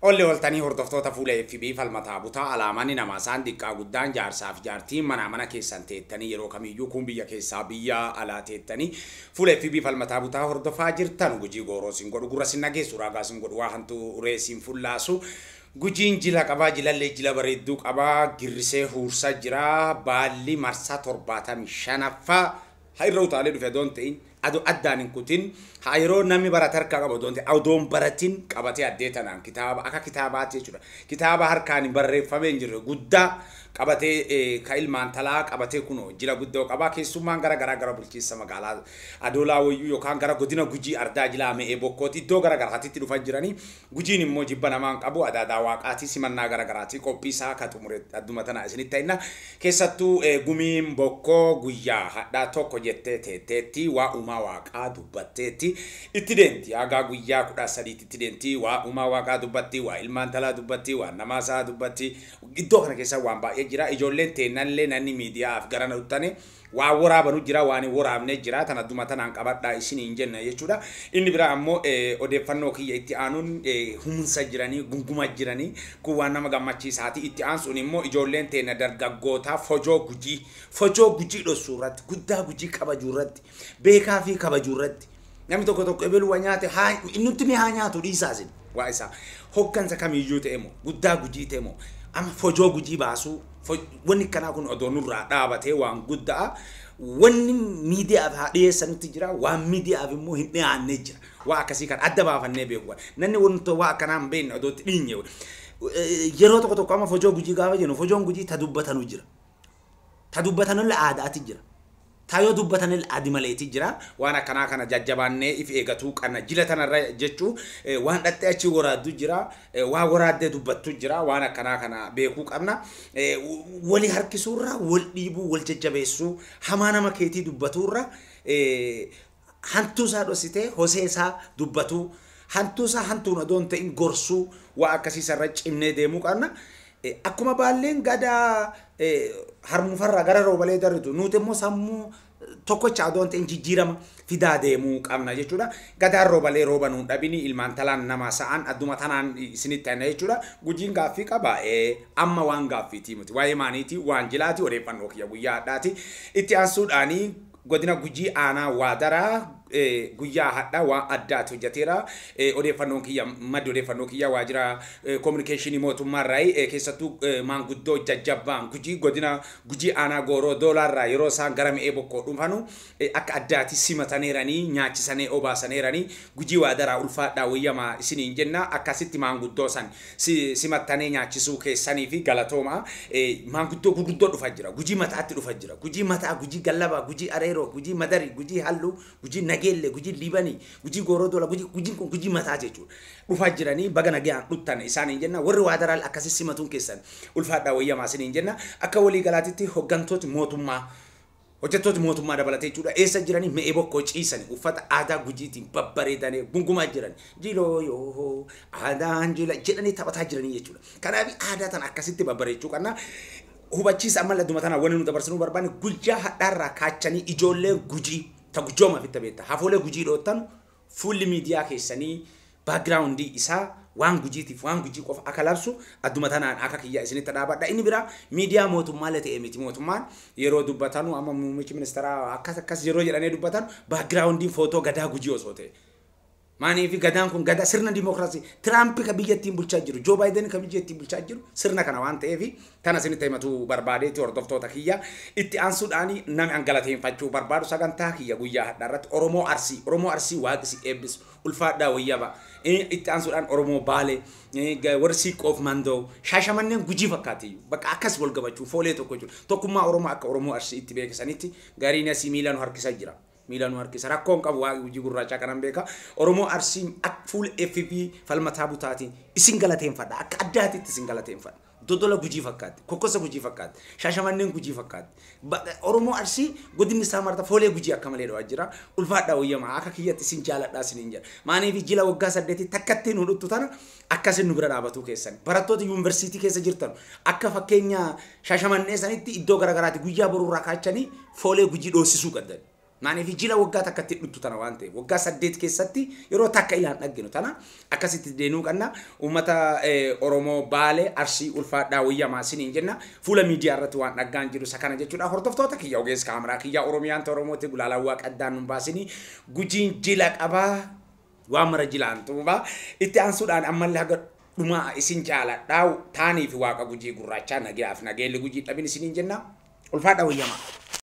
Olli oltanii hordoftoota fuula FB Falmataa Butaa alaamaanni namaa isaan xiqqaa guddaan jaarsaaf jaartii mana mana keessan teettanii yeroo kamiyyuu kun biyya keessaa biyya alaa teettanii fuula FB Falmataa Butaa hordofaa jirtan Gujii gooroo sin godhu gurra sin nageessu raagaa sin godhu waa hantu uree sin fullaasu. Gujiin jila qabaa jilallee jila bareedduu qabaa girrisee huursaa jira baalli marsaa 75ffaa haa irra utaalee dhufe adoon ta'in adoo addaan hin kutin haa yeroo namni barate harkaa qabu adoon ta'in adoon baratin qabatee addee tanaan kitaaba akka kitaabaatti jechuudha. Kitaaba harkaan barreeffamee hin jirre guddaa qabatee ka ilmaan talaa qabatee kunoo jila guddoo qabaa keessummaan gara garaa gara bulchiinsa magaalaa Adoolaa Wayyuu yookaan gara godina Gujii Ardaa Jilaa Me'ee Bokkooti iddoo gara garaatitti dhufaa jiranii. Gujiin immoo jibba namaan qabu adaadaa waaqaatii simannaa gara garaatii qophii isaa akka xumure adduma tana isinitti ta'inna. Keessattuu gumiin bokkoo guyyaa hadhaa tokko jettee teetteetti waa uumaa waaqaa dubbatteetti itti deemti hagaa guyyaa 13 itti deemti waa uumaa waaqaa dubbatti waa ilmaan talaa dubbatti waa namaa isaa dubbatti iddoo kana keessa waan baay'ee jira. Ijoolleen teennallee namni miidiyaaf gara na dhuttane waa waraabanu jira waan hin waraabne jira tan adduma tanaan qabadhaa isin hin jenne jechuudha. Inni biraa ammoo odeeffannoo kiyya itti aanuun humsa jiranii gunguma jiranii kun waan nama gammachiisaati. Itti aansuun immoo ijoolleen teenna dargaggootaa fojoo gujii dhossuu irratti guddaa gujii kabajuu irratti beekaa fi kabajuu irratti namni tokko tokko ebelu waa nyaate haa innutti mee haa nyaatu dhiisaasin waa isaa hoggansa kamiyyuu ta'e moo guddaa gujii ta'e moo amma fojoo gujii baasuu wanni kanaa kun odoo nurraa dhaabatee waan guddaa wanni miidiyaaf haa dhiyeessanutti jira waan miidiyaaf immoo hin dhiyaanne jira waa akkasii kan adda baafannee beeku namni wanta waa akkanaa hin beekne odoo itti dhiinye yeroo tokko tokko amma fojoo gujii gaafa jennu fojoon gujii ta dubbatanu jira ta dubbatanullee aadaati jira taayoo dubbatanillee adi maleeti jira waan akkanaa kana jajjabaannee if eegatuu qabna jila tanarra jechuu waan dhattee achi waraaddu jira waa waraaddee dubbattu jira waan akkanaa kana beekuu qabna. Wali harkisuurra wal dhiibuu wal jajjabeessuu hamaa nama keetii dubbatuurra hantuu isaa dhoksitee hosee isaa dubbatuu hantuu isaa hantuun odoon ta'in gorsuu waa akkasiisarra cimnee deemuu qabna. Akkuma baalleen gadaa harmufarraa gara roobalee darbitu nuti immoo sammuu tokkocha adoon ta'in jijjiirama fidaa deemuu qabna jechuudha. Gadaan roobalee rooba nuun dhabini ilmaan talaan nama sa'an adduma tanaan isinitti ta'ina jechuudha. Gujiin gaaffii qaba amma waan gaaffiitii miti waa'ee maaniitii waan jilaati odeeffannoo kiyya guyyaa hadhaati. Itti aansuudhaanii godina Gujii aanaa Waadaraa guyyaa hadhaa waan addaati hojjeteera. Odeeffannoon kiyya maddi odeeffannoo kiyya waajjira koominikeeshinii mootummaarraa keessattuu maanguddoo jajjabbaan Gujii godina Gujii aanaa Gooroo Doolaarraa yeroo isaan gara Me'ee Bokkoo dhufanu akka addaati simataniiranii nyaachisanii obaasaneeranii Gujii Waadaraa ulfaadhaa wayyamaa isiniin jenna akkasitti maanguddoo san simattanii nyaachisuu keessanii fi galatooma maanguddoo gurguddoo dhufa jira Gujii mataatti dhufa jira Gujii mataa Gujii gallabaa Gujii areeroo Gujii madarii Gujii halluu Gujii nageelle Gujii liibanii Gujii Gooroo Doolaa Gujiin kun Gujii mataa jechuudha. Dhufaa jiranii baga nagaan dhuttan isaaniin jenna warri Waadaraal akkasii simatuun keessan ulfaadhaa wayyamaa isiniin jenna akka walii galaatitti hoggantooti mootummaa hojjettooti mootummaa dabalatee jechuudha eessa jiranii Me'ee Bokkoo ciisanii uffata aadaa Gujiitiin babbareedanii gungumaa jiran jiloo yoo aadaan jila jedhanii taphataa jiranii jechuudha. Kanaaf aadaa tan akkasitti babbareechuu qabna. Hubachiisa ammallee adduma tanaa wanni nu dabarsinuu barbaanne guyyaa hadhaarraa kaachanii ijoolleen Gujii ta gujooma fitta beekta hafoolee Gujii dhoottan fuulli miidiyaa keessanii baakgiraawundii isaa waan Gujiitiif waan Gujii qofa akka labsu adduma tanaan akka kiyya isinitti dhaabadha. Inni biraa miidiyaa mootummaallee ta'e miti mootummaan yeroo dubbatanu amma muummichi ministeeraa akkas akkas yeroo jedhanii dubbatan baakgiraawundiin footoo gadaa Gujii osoo ta'e. Maaniif gadaan kun gadaa sirna dimookiraasii Tiraamp ka biyya ittiin bulchaa jiru Joo Baayiden ka biyya ittiin bulchaa jiru sirna kana waan ta'eef tana isinitti himatu barbaadeetti hordoftoota kiyya itti aansuudhaan namni an galateeffachuu barbaadu sagantaa kiyya guyyaa hadhaa irratti Oromoo Arsii waaqi si eebbisu ulfaadhaa wayyaba itti aansuudhaan Oromoo Baalee warri Siiqqoof Mandoo Shaashamanneen Gujii fakkaatiyyuu bakka akkas wal gabachuu foolee tokko jechuudha tokkummaa Oromoo akka Oromoo Arsii itti beeksisanitti gariin asii miila nu harkisa jira. Miila nu harkisa rakkoon qabu waa Gujii gurraachaa kanan beeka Oromoo Arsii akka fuula FB Falmataa Butaatiin isin galateeffadha akka addaatitti isin galateeffadha Dodola Gujii fakkaatti kokkosa Gujii fakkaatti Shaashamanneen Gujii fakkaatti Oromoo Arsii godinni isaa marta foolee Gujii akka malee dhawaa jira ulfaadhaa wayyamaa akka kiyyatti isin jaaladhaa isiniin jedha maaniif jila waggaa 8 takkatti nu dhuttu tana akkasin nu bira dhaabatuu keessan barattoota yuunivarsiitii keessa jirtan akka fakkeenya Shaashamannee sanitti iddoo garaagaraatti guyyaa boruurraa kaachanii foolee Gujii dhoosisuu qabdan. Maaliif jila waggaa takkatti dhuttu tana waan ta'eef waggaa 8 keessatti yeroo takka ilaan dhagginu tana akkasitti deenuu qabna. Uummata Oromoo Baalee Arsii ulfaadhaa wayyamaa isiniin jenna. Fuula miidiyaa irratti waan dhaggaan jiru isa kana jechuudha. Hordoftoota kiyya, ogeessa kaameraa kiyya, Oromiyaan Oromooti gulaalaa waaqa addaan nun baasinii. Gujiin jila qabaa, waan mara jilaan xumubaa. Itti aansuudhaan ammallee haga dhumaa isin jaaladhaa taanii fi waaqa Gujii gurraachaa nagayaaf nageelli Gujii dhabin isiniin jenna. Ulfaadhaa wayyamaa.